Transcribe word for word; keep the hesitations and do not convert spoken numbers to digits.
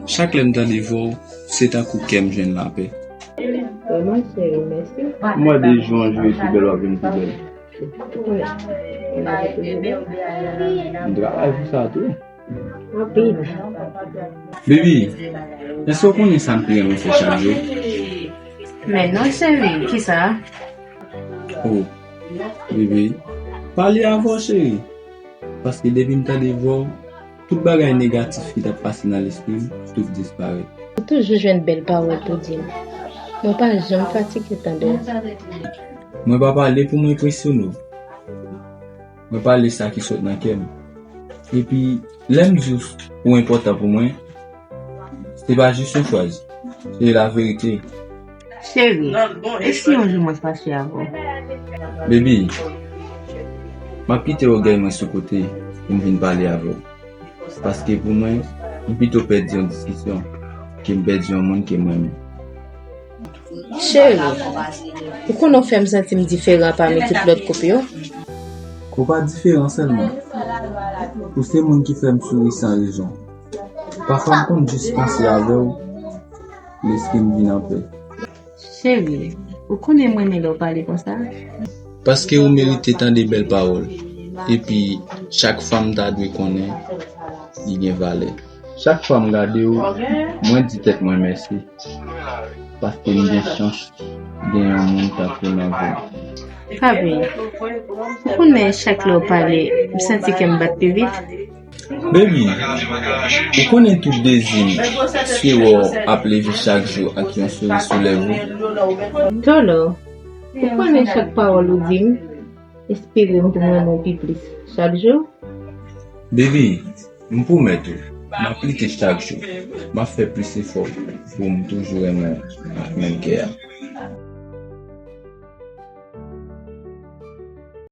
Chak lè m tande vwa w, se tankou kè m jwenn lapè. Vrèman, cheri, mèsi. M wè de jou an jou e pi bèl w ap vin pi bèl. Ou konnen, m lave toujou bèl. M travay pou sa tou. Anpil. Baby, èske w konnen sa m pi renmen fè chak jou? Men non, cheri, kisa? Oh, baby, pale avè w, cheri. Paske depi m tande vwa w, tout bagay negatif ki t ap pase nan lespri m, tout disparèt. Ou toujou jwenn bèl pawòl pou di m. Mwen pa janm fatige tande w. Mwen pa pale pou m enpresyone w. Mwen pale sa ki sot nan kè m. Epi, lè m di w ou enpòtan pou mwen, se pa jis yon fraz. Se laverite. Cheri, e si yon jou mwen fache avè w? Baby, m ap kite ògèy mwen sou kote pou m vin pale avè w. Paske pou mwen, m pito pèdi yon diskisyon ke m pèdi yon moun ke m renmen. Cheri, ou konnen w fè m santi m diferan pami tout lòt koup yo. Ou pa diferan sèlman. Ou se moun ki fè m souri san rezon. Pafwa m konn jis panse avè w, lespri m vin anpè. Cheri, ou konnen m renmen lè w pale konsa. Paske ou merite tande bèl pawòl. Epi, chak fanm ta dwe konnen li gen valè. Chak fwa m gade w, mwen di tèt mwen mèsi. Paske m gen chans gen yon moun tankou w nan vi m. Faby, ou konnen chak lè w pale, m santi kè m bat pi vit. Baby, ou konnen tout dezi m se wè w ap leve chak jou ak yon souri sou lèv ou. Tolo, ou konnen chak pawòl ou di m, enspire m pou m renmen w pi plis chak jou. Baby, m pwomèt ou, m ap lite chak jou. M ap fè plis efò pou m toujou renmen w ak menm kè a.